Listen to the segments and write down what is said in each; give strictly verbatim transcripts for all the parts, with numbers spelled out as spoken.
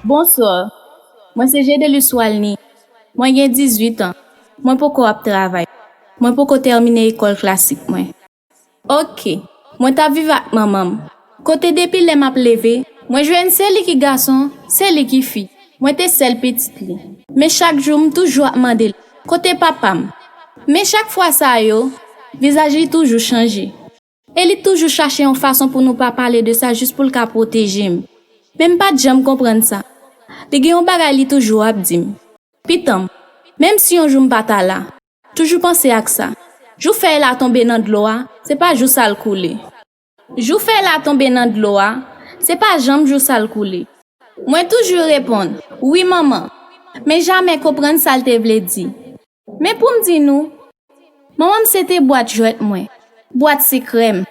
Bonswa. Mwen se Jedelus Walny. Mwen gen dizuit an. Mwen poko ap travay. Mwen poko tèmine lekòl klasik mwen. Oke. Mwen t ap viv ak manman m. Kote depi lè m ap leve, mwen jwenn se li ki gason, se li ki fi. Mwen te sèl pitit li. Men chak jou m toujou ap mande l, "Kote papa m?" Men chak fwa sa yo, vizaj li toujou chanje. E li toujou chache yon fason pou nou pa pale de sa jis pou l ka pwoteje m. Men m pa t janm konprann sa. Li gen yon bagay li toujou ap di m. Pitan m, menm si yon jou m pa ta la, toujou panse ak sa. Jou fèy la tonbe nan dlo a, se pa jou sa l koule. Jou fèy la tonbe nan dlo a, se pa janm jou sa l koule. Mwen toujou reponn, "Wi, manman." Men jamè konprann sa l te vle di. Men pou m di nou, manman m se te bwat jwèt mwen, bwat sekrè m,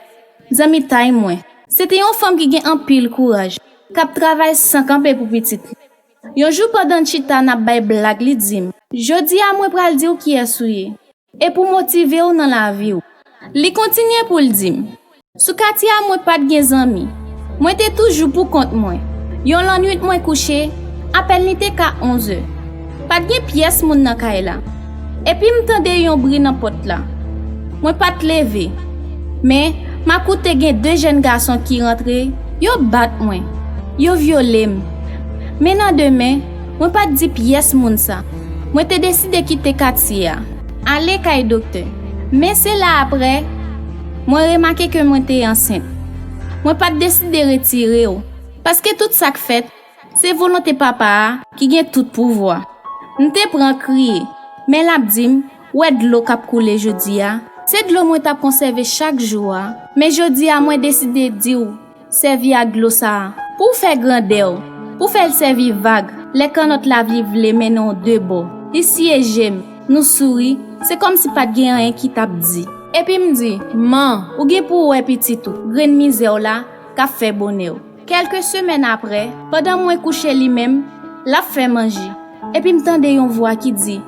zanmitay mwen. Se te yon fanm ki gen anpil kouraj, k ap travay san kanpe pou pitit li. Yon jou pandan n chita n ap bay blag, li di m, "Jodi a mwen pral di w kiyès ou ye, e pou motive w nan lavi w." Li kontinye pou l di m, "Sou katye a mwen pa t gen zanmi. Mwen te toujou pou kont mwen. Yon lannwit mwen kouche, apèn li te ka onzè. Pa t gen pyès moun nan kay la. Epi m tande yon bri nan pòt la. Mwen pa t leve. Men, m akoute gen de jèn gason ki rantre, yo bat mwen. Yo vyole m. Men nan demen, mwen pa t di pyès moun sa. Mwen te deside kite katye a, ale kay doktè. Men se la apre, mwen remake ke mwen te ansent. Mwen pa t deside retire w, paske tout sa k fèt, se volonte Papa a ki gen tout pouvwa." M te pran kriye, men l ap di m, "Wè dlo k ap koule jodi a, se dlo mwen t ap konsève chak jou a, men jodi a mwen deside di w, sèvi ak dlo sa a pou w fè grandè w, pou w fè l sèvi vag lè kannòt lavi vle mennen w de bò. Li siyeje m, nou souri, se kòmsi pa t gen anyen ki t ap di." Epi m di, "Man, ou gen pou w wè pitit ou, grenn mizè w la k ap fè bonè w." Kèlke semèn apre, pandan mwen kouche, li menm, l ap fè manje. Epi m tande yon vwa ki di,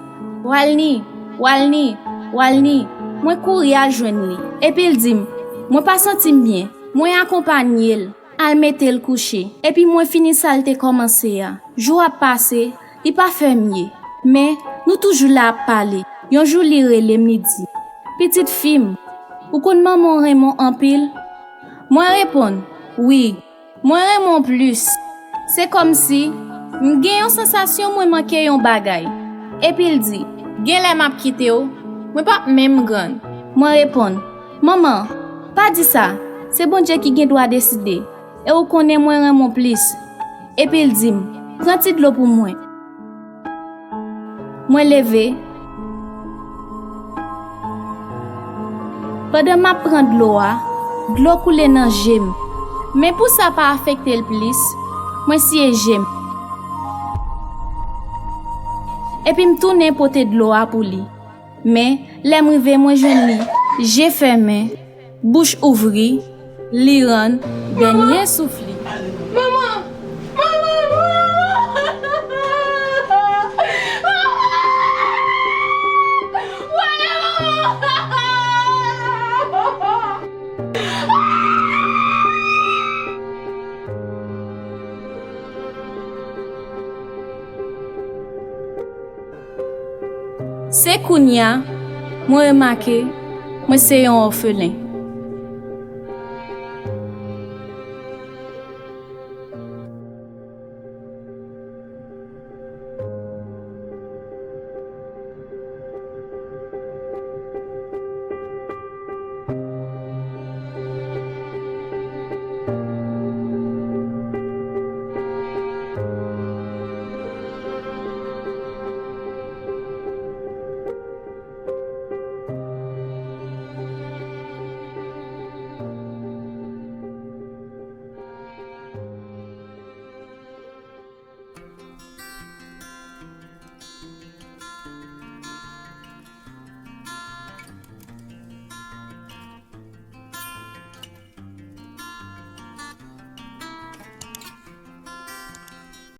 "Walny, Walny, Walny." Mwen kouri al jwenn li. Epi l di m, "Mwen pa santi m byen." Mwen akonpanye l al mete l kouche. Epi mwen fini sa l te kòmanse a. Jou ap pase, li pa fè m ye. Men, nou toujou la ap pale. Yon jou li rele m, li di, "Pitit fi m, ou konn manman w renmen w anpil?" Mwen reponn, "Wi, mwen renmen w plis." Se kòmsi m gen yon sansasyon mwen manke yon bagay. Epi l di, "Genlè m ap kite w, mwen p ap menm grann." Mwen reponn, "Manman, pa di sa, se Bondye ki gen dwa deside, e ou konnen mwen renmen w plis." Epi l di m, "Pran ti dlo pou mwen." Mwen leve. Pandan m ap pran dlo a, dlo koule nan je m. Men pou sa pa afekte l plis, mwen siye je m. Epi m tounen pote dlo a pou li. Men, lè m rive, mwen jwenn li je fèmen, bouch ouvri, li rann dènye souf li. Manman! Manman! Manman! Manman! Se kounye a mwen remake mwen se yon òfelen.